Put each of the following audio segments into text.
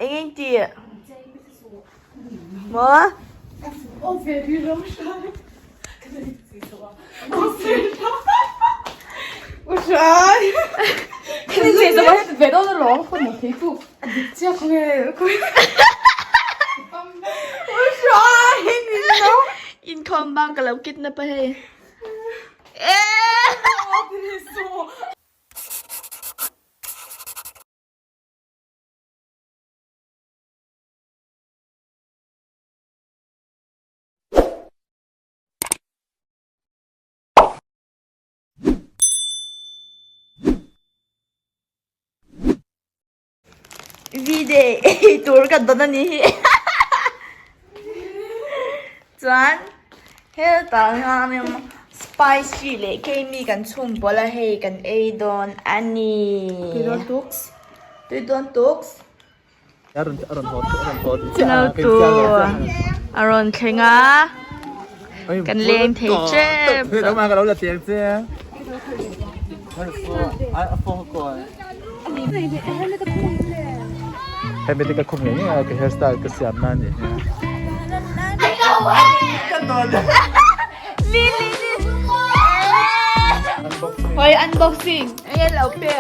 Eng eng tih? Maw? Inkhawm bang ka lo kidnap a hei. V-day ei tur kan dawn a ni hi chuan hetah hian spicy leh keimi kan chhung pawl a hei kan ei dawn a ni tui dawn tuks. Nautu a rawn thleng a, kan leng thei tep tawh. Hoi unboxing. Enge lo pek.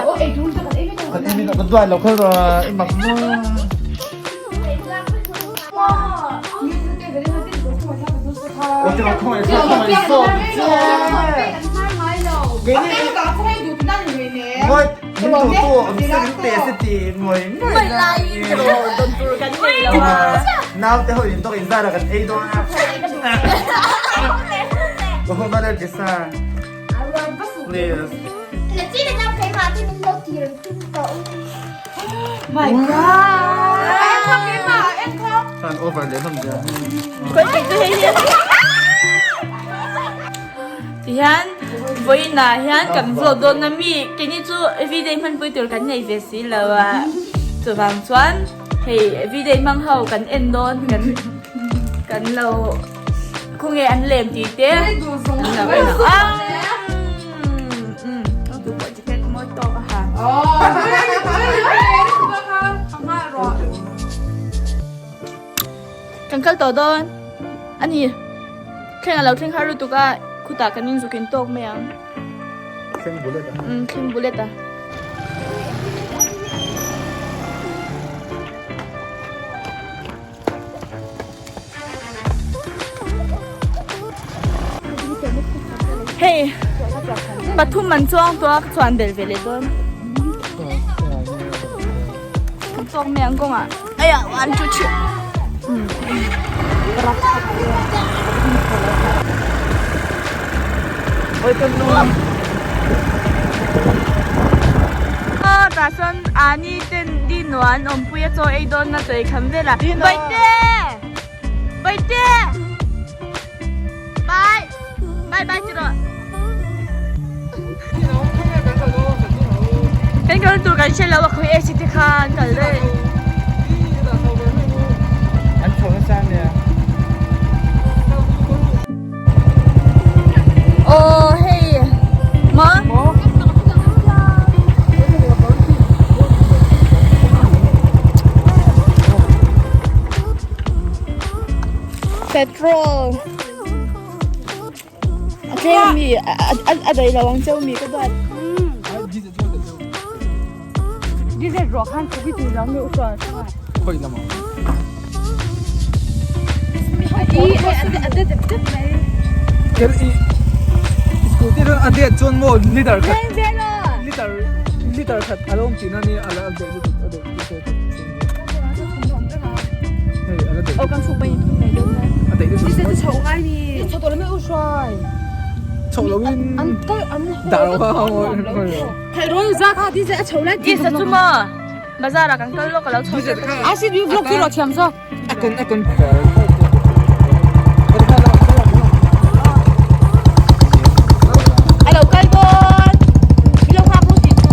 Tihian vawiinah hian kan vlog dawn a mi keini chu everyday hmanpui tur kan nei ve si lo a chuvang chuan hei everyday hmang ho kan en dawn kan kan lo khawnge an lem tih te an lo en a Kan kal tawh dawn a ni. Thleng a lo thleng har lutuk a, khutah kan inzuk in tawk mai ang. Thleng bullet a. Umm thleng bullet a. Hei pathum an chuang tawh a ka chuan bel ve leh dawn kan tawk mai ang kawngah aiah 1 2 3 Aw tah sawn ani ten dino an awmpui a chaw ei dawn na chaw ei kham vel a Bawihte! Bawihte! Bye! Bye bye ti rawh. Kan kal tur kan hre lo a khawi AC te kha an kal daih. An chho nasa ania. Aw hei maw. Petrol a tlem mi a daih lo ang cheu mi ka duat. Diesel ruah khan thuk i ti lo mi uchuan. Khoi lama. Ker i scooty ron a det chuan maw liter khat liter liter khat a lo awm tihna nia a la daih lutuk a daih liter khat hei a la daih Aw kan chhuk pahnih thum mai dawn a. A daih lutuk. Diesel chu chhoh ngai ni. Chho tawh lo mai u hruai. Chhoh lo in dah lo kha Diesel chu maw bazar ah kan kal lawk a lo chho zet A si du vlog chu rawh thiam zawk. A kun a kun. A lo kal dawn. Mi lo nghak ru tih chu.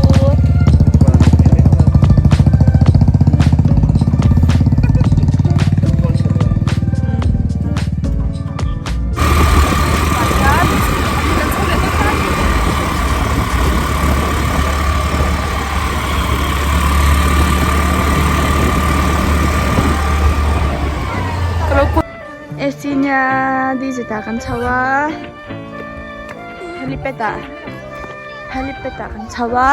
AC nia dz ah kan chho a helipad ah helipad ah kan chho a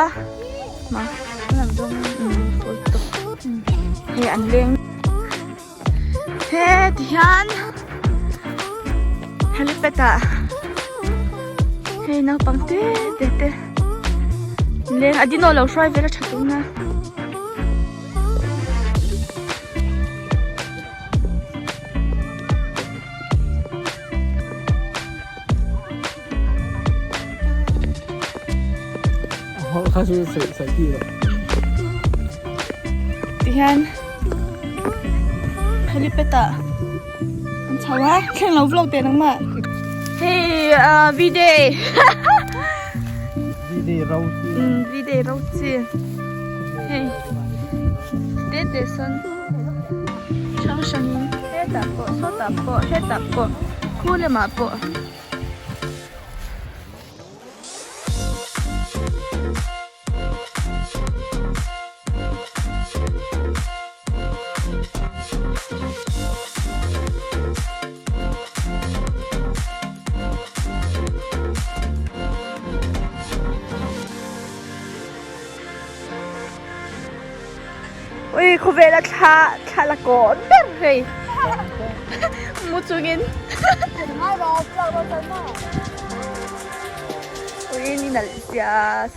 hei an leng he ti hian helipad ah hei naupang te te te leng a dino lo hruai vel a tha tun a. Tihian helipad ah an chho a thleng lo vlog teh nangmah hei ah v-day v-day ro chi v-day ro chi hei te te sawn hrang hrangin hetah pawh sawtah pawh hetah pawh khu lamah pawh. Ui khawvela thla thla la kawn ber hei mu chungin ui ni nalh zia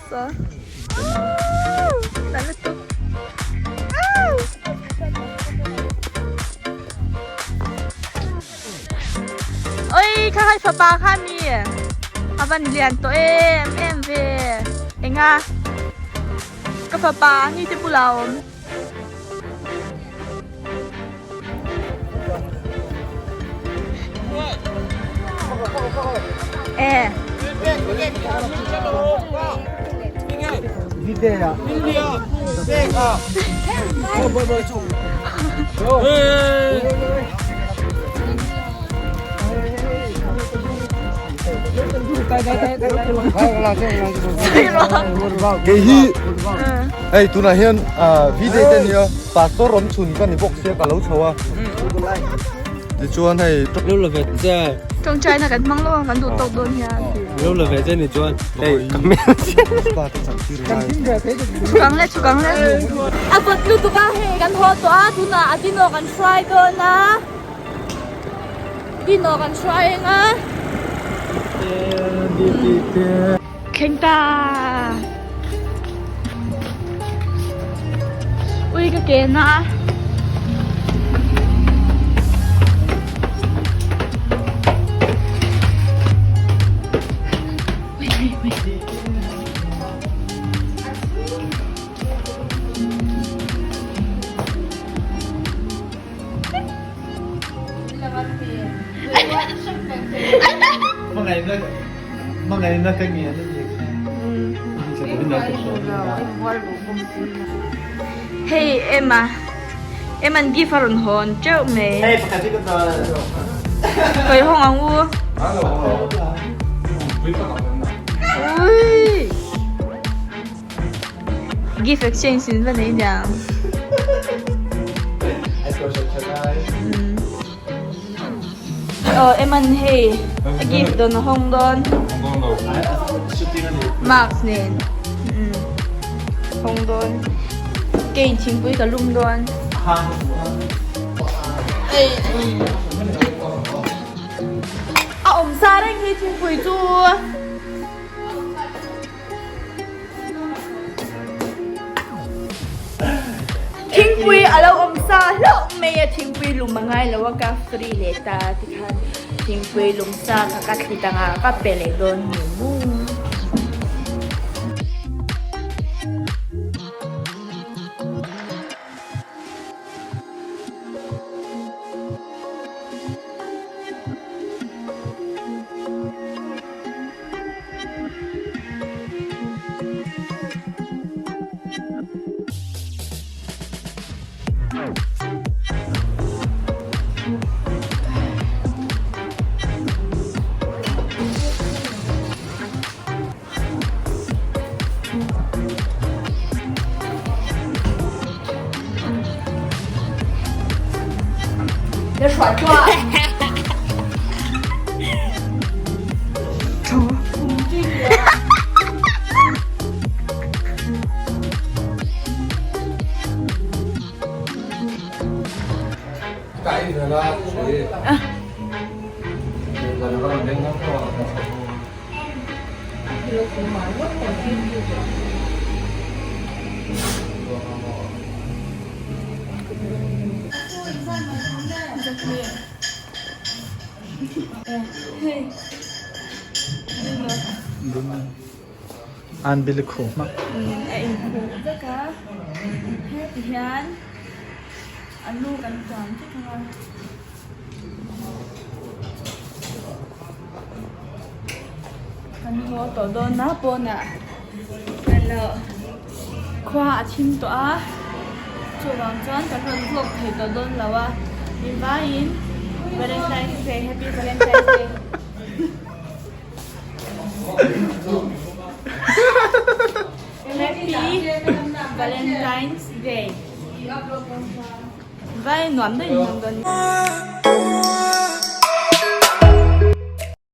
saw nalh lutuk Oi kha hai fapa kha mi a van lian tawh em em ve enga ka fapa ni te bulah a awm. E. Kei hi hei tunah hian video te nia pastor rawm chhun ka ni bawk sia ka lo chho a tichuan hei Lo la ve che. Tawngtaina kan hmang lo a kan duh tawk dawn hian. Lo la ve che ni chuan hei ka hmel Chhukang le chhukang le. A vawt lutuk a hei kan haw tawh a tunah a dino kan hruai dawn a dino kan hruai ang a. Thleng ta. Ui ka ke na. Hei Emma Emma an gift a rawn hawn teuh mai Kawi hawng ang u Ui Gift exchange in va nei niang. Aw Eman hei a gift dawn a hawng dawn. Mask nen hawng dawn. Kei thingpui ka lum dawn. A awm sa reng hi thingpui chu. Thingpui a lo awm sa hlauh mai a, thingpui lum a ngai lo a, ka free leh ta tikhan thingpui lum sa kha ka thli tang a, ka pe leh dawn ni mu. An bil khuh hmak. A inkhuh vek a, heti hian a lu kan tuam vek ang a. Kan haw tawh dawn a pawnah alo khua a thim tawh a chuvang chuan kan rawn vlog thei tawh dawn lo a mi vaiin Valentine's Day Happy Valentine's Day. Happy Valentine's Day. Vai nuam daih nuam dawn.